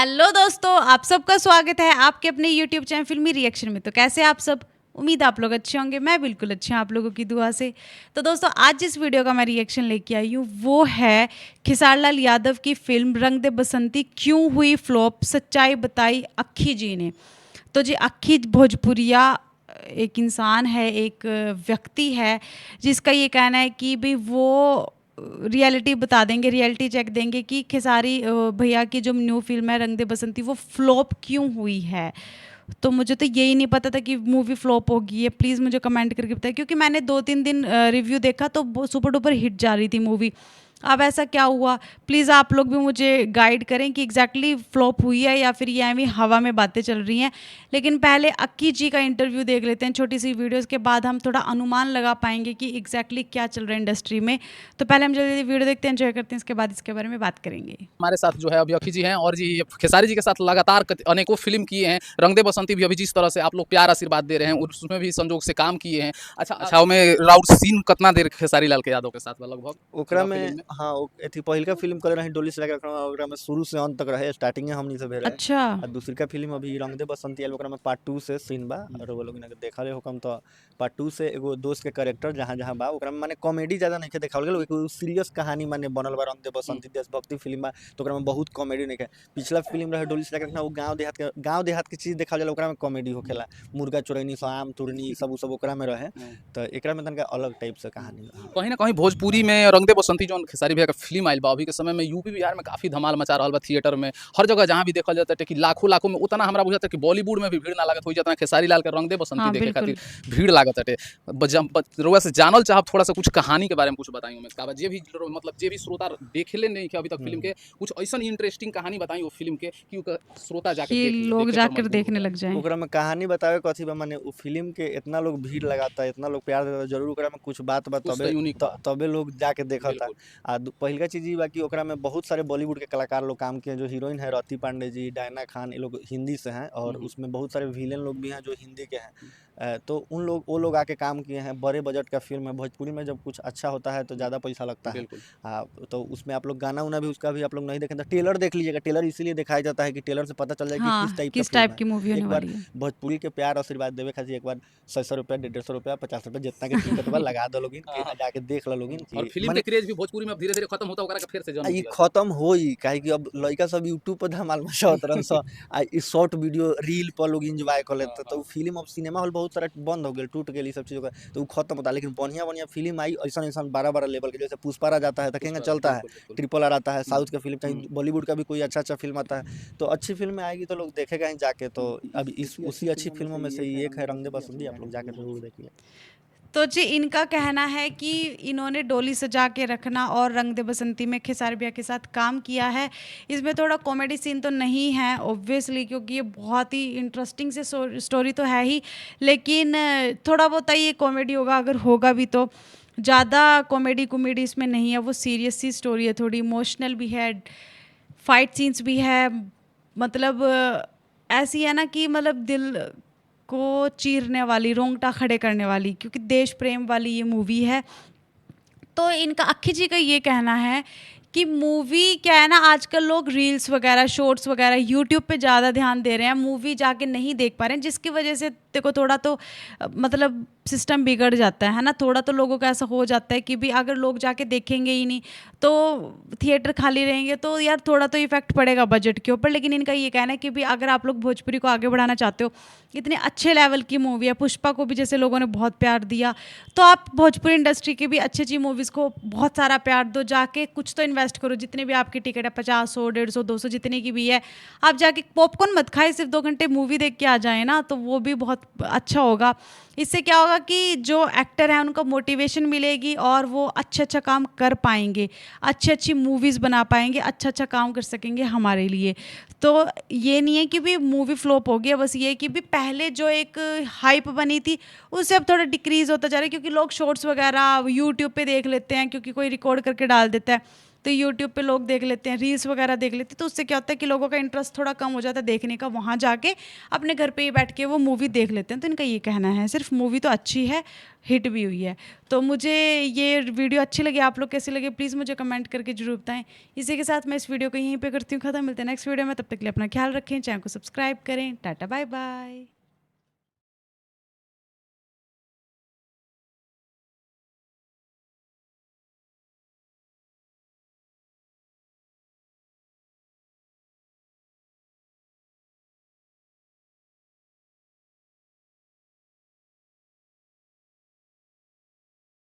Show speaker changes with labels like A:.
A: Hello दोस्तों, आप सबका स्वागत है आपके अपने यूट्यूब चैनल फिल्मी रिएक्शन में। तो कैसे आप सब? उम्मीद आप लोग अच्छे होंगे। मैं बिल्कुल अच्छी हूँ आप लोगों की दुआ से। तो दोस्तों, आज जिस वीडियो का मैं रिएक्शन लेके आई हूँ वो है खेसारी लाल यादव की फिल्म रंग दे बसंती क्यों हुई फ्लॉप, सच्चाई बताई अक्खी जी ने। तो जी अक्खी भोजपुरिया एक इंसान है, एक व्यक्ति है जिसका ये कहना है कि भाई वो रियलिटी बता देंगे, रियलिटी चेक देंगे कि खेसारी भैया की जो न्यू फिल्म है रंग दे बसंती वो फ्लॉप क्यों हुई है। तो मुझे तो यही नहीं पता था कि मूवी फ्लॉप होगी है। प्लीज़ मुझे कमेंट करके बताएं, क्योंकि मैंने 2-3 दिन रिव्यू देखा तो सुपर डुपर हिट जा रही थी मूवी। अब ऐसा क्या हुआ? प्लीज़ आप लोग भी मुझे गाइड करें कि एग्जैक्टली फ्लॉप हुई है या फिर ये ਐਵੇਂ हवा में बातें चल रही हैं। लेकिन पहले अक्की जी का इंटरव्यू देख लेते हैं, छोटी सी वीडियोस के बाद हम थोड़ा अनुमान लगा पाएंगे कि एग्जैक्टली क्या चल रहा है इंडस्ट्री में। तो पहले हम जल्दी जल्दी वीडियो देखते हैं, एंजॉय करते हैं, इसके बाद इसके बारे में बात करेंगे।
B: हमारे साथ जो है अभी अक्खी जी हैं और जी खेसारी जी के साथ लगातार अनेकों फिल्म किए हैं। रंग दे बसंती भी अभी जिस तरह से आप लोग प्यार आशीर्वाद दे रहे हैं, उसमें भी संजोग से काम किए हैं। अच्छा अच्छा, में राउर सीन कितना देर खेसारी लाल के यादव के साथ बा लगभग?
C: ओकरा
B: पूरा
C: में
B: फिल्म में?
C: हाँ, अथी पहिलका फिल्म करे रही डोली सजा के रखना, ओकरा में शुरू से अंत तक रहे, स्टार्टिंग में हमनी से भेल रहे। आ दूसरका फिल्म अभी रंग दे बसंती आयल, ओकरा में पार्ट टू से सीन बा और वो लोग के देखले होकम। तो पार्ट टू से एगो दोस्त के कैरेक्टर जहाँ जहाँ बा, ओकरा में माने कॉमेडी ज्यादा नहीं देखावल गेल, एगो सीरियस कहानी माने बनल बा। रंग दे बसंती देशभक्ति फिल्म बा, तो ओकरा में बहुत कॉमेडी नहीं है। पिछला फिल्म रहे डोली सजा के रखना, वो गांव देहात के चीज देखावल जाला, ओकरा में कॉमेडी होखेला, मुर्गा चोरैनी सब, आम तुरनी सब, उ सब ओकरा में रहे। तो एकरा में तनका अलग टाइप से कहानी बा।
B: कहीं ना कहीं भोजपुरी में रंग दे बसंती जौन खेसारी भैया का फिल्म आयल बा, अभी के समय में यूपी बिहार में काफ़ी धमाल मचा रहल बा। थिएटर में हर जगह जहाँ भी देखल जाता है कि लाखों लाखों में, उतना हमरा बुझाता कि बॉलीवुड में भी भीड़ ना लागत हो जितना खेसारी लाल के रंग दे बसंती देखे खातिर भीड़ लागत हटे। रउआ से जानल चाहब थोड़ा सा कुछ कहानी के बारे में कुछ बताई हमें का बा, जे भी मतलब जे भी श्रोता देखले नहीं कि अभी तक फिल्म के, कुछ ऐसा इंटरेस्टिंग कहानी बताई वो फिल्म के कि ओकर श्रोता जाके
A: कि
B: देख
A: लोग
B: देखे पर
A: जाकर
B: मजबूर हो
A: देखने
B: जाए।
A: लग जाएं।
C: ओकरा में कहानी बतावे कथी बा? माने उ फिल्म के इतना लोग भीड़ लगाता, इतना लोग प्यार देता, जरूर ओकरा में कुछ बात बा।
B: कुछ तो
C: तबे
B: यूनिक बा।
C: तबे लोग जाके देखता। आ पहिलका चीज ई बा कि ओकरा में बहुत सारे बॉलीवुड के कलाकार लोग काम किए। जो हीरोइन है रति पांडे जी, डायना खान, ये लोग हिंदी से हैं और उसमें बहुत सारे विलेन लोग भी हैं जो हिंदी के हैं। तो उन लोग वो लोग आके काम किए हैं। बड़े बजट का फिल्म है। भोजपुरी में जब कुछ अच्छा होता है तो ज़्यादा पैसा लगता है। तो उसमें आप लोग गाना उना भी उसका भी आप लोग नहीं देखें तो टेलर देख लीजिएगा। टेलर इसीलिए दिखाया जाता है कि टेलर से पता चल जाए कि किस टाइप का
A: किस
C: फिल्म
A: टाइप
C: है।
A: की मूवी होने
C: एक बार
A: वाली है।
C: भोजपुरी के प्यार आशीर्वाद देवे खातिर एक बार सौ सौ रुपया, डेढ़ सौ रुपया, 50 रुपया, जितना के टिकट बा लगा दो लोगिन कि जाके देख लो लोगिन
B: और
C: कि
B: फिल्म के
C: माने
B: क्रेज भी भोजपुरी में अब धीरे धीरे खत्म होता, ओकरा के फिर से जन्म
C: आ ई
B: दिया।
C: खत्म होई, काहे कि अब लइका सब यूट्यूब पर धमाल मचावत रहन स आ ई शॉर्ट वीडियो रील पर लोग एंजॉय कर लेते। तो उ फिल्म अब सिनेमा हॉल बहुत सारा बंद हो गेल, टूट गेल, ई सब चीज तो उ खत्म होता। लेकिन बढ़िया बढ़िया फिल्म आई ऐसा ऐसा बड़ा बड़ा लेवल के, जैसे पुष्पा राज आता है तो केंगा
B: पुष्पा,
C: चलता है,
B: बिल्कुल, बिल्कुल।
C: ट्रिपल आर आता है, साउथ का फिल्म चाहे बॉलीवुड का भी कोई अच्छा अच्छा फिल्म आता है, तो अच्छी फिल्म आएगी तो लोग देखेगा ही जाके। तो अब इस उसी अच्छी फिल्मों में से ये एक है रंग दे बसंती, आप लोग जाके जरूर देखिए।
A: तो जी इनका कहना है कि इन्होंने डोली सजा के रखना और रंग दे बसंती में खेसारी भैया के साथ काम किया है। इसमें थोड़ा कॉमेडी सीन तो नहीं है ऑब्वियसली, क्योंकि ये बहुत ही इंटरेस्टिंग से स्टोरी तो है ही, लेकिन थोड़ा बहुत ही ये कॉमेडी होगा, अगर होगा भी तो ज़्यादा कॉमेडी कॉमेडी इसमें नहीं है। वो सीरियस सी स्टोरी है, थोड़ी इमोशनल भी है, फाइट सीन्स भी है, मतलब ऐसी है ना कि मतलब दिल को चीरने वाली, रोंगटा खड़े करने वाली, क्योंकि देश प्रेम वाली ये मूवी है। तो इनका अक्खी जी का ये कहना है कि मूवी क्या है ना, आजकल लोग रील्स वगैरह, शॉर्ट्स वगैरह यूट्यूब पे ज़्यादा ध्यान दे रहे हैं, मूवी जाके नहीं देख पा रहे हैं, जिसकी वजह से देखो थोड़ा तो मतलब सिस्टम बिगड़ जाता है ना। थोड़ा तो लोगों का ऐसा हो जाता है कि भी अगर लोग जाके देखेंगे ही नहीं तो थिएटर खाली रहेंगे, तो यार थोड़ा तो इफेक्ट पड़ेगा बजट के ऊपर। लेकिन इनका ये कहना है कि भी अगर आप लोग भोजपुरी को आगे बढ़ाना चाहते हो, इतने अच्छे लेवल की मूवी है, पुष्पा को भी जैसे लोगों ने बहुत प्यार दिया, तो आप भोजपुरी इंडस्ट्री की भी अच्छी अच्छी मूवीज़ को बहुत सारा प्यार दो, जाके कुछ तो इन्वेस्ट करो। जितने भी आपकी टिकट है, 50, 100, 150, 200, जितने की भी है, आप जाके पॉपकॉर्न मत खाए, सिर्फ 2 घंटे मूवी देख के आ जाए ना, तो वो भी बहुत अच्छा होगा। इससे क्या होगा कि जो एक्टर हैं उनको मोटिवेशन मिलेगी और वो अच्छा अच्छा काम कर पाएंगे, अच्छी अच्छी मूवीज़ बना पाएंगे, अच्छा अच्छा काम कर सकेंगे हमारे लिए। तो ये नहीं है कि भी मूवी फ्लॉप हो गया, बस ये है कि भी पहले जो एक हाइप बनी थी उससे अब थोड़ा डिक्रीज़ होता जा रहा है, क्योंकि लोग शॉर्ट्स वगैरह यूट्यूब पे देख लेते हैं, क्योंकि कोई रिकॉर्ड करके डाल देता है। तो यूट्यूब पे लोग देख लेते हैं, रील्स वगैरह देख लेते हैं, तो उससे क्या होता है कि लोगों का इंटरेस्ट थोड़ा कम हो जाता है देखने का, वहाँ जाके अपने घर पे ही बैठ के वो मूवी देख लेते हैं। तो इनका ये कहना है, सिर्फ मूवी तो अच्छी है, हिट भी हुई है। तो मुझे ये वीडियो अच्छी लगी, आप लोग कैसे लगे प्लीज़ मुझे कमेंट करके जरूर बताएं। इसी के साथ मैं इस वीडियो को यहीं पे करती हूँ ख़त्म। मिलते हैं नेक्स्ट वीडियो में, तब तक के लिए अपना ख्याल रखें, चैनल को सब्सक्राइब करें। Tata bye bye.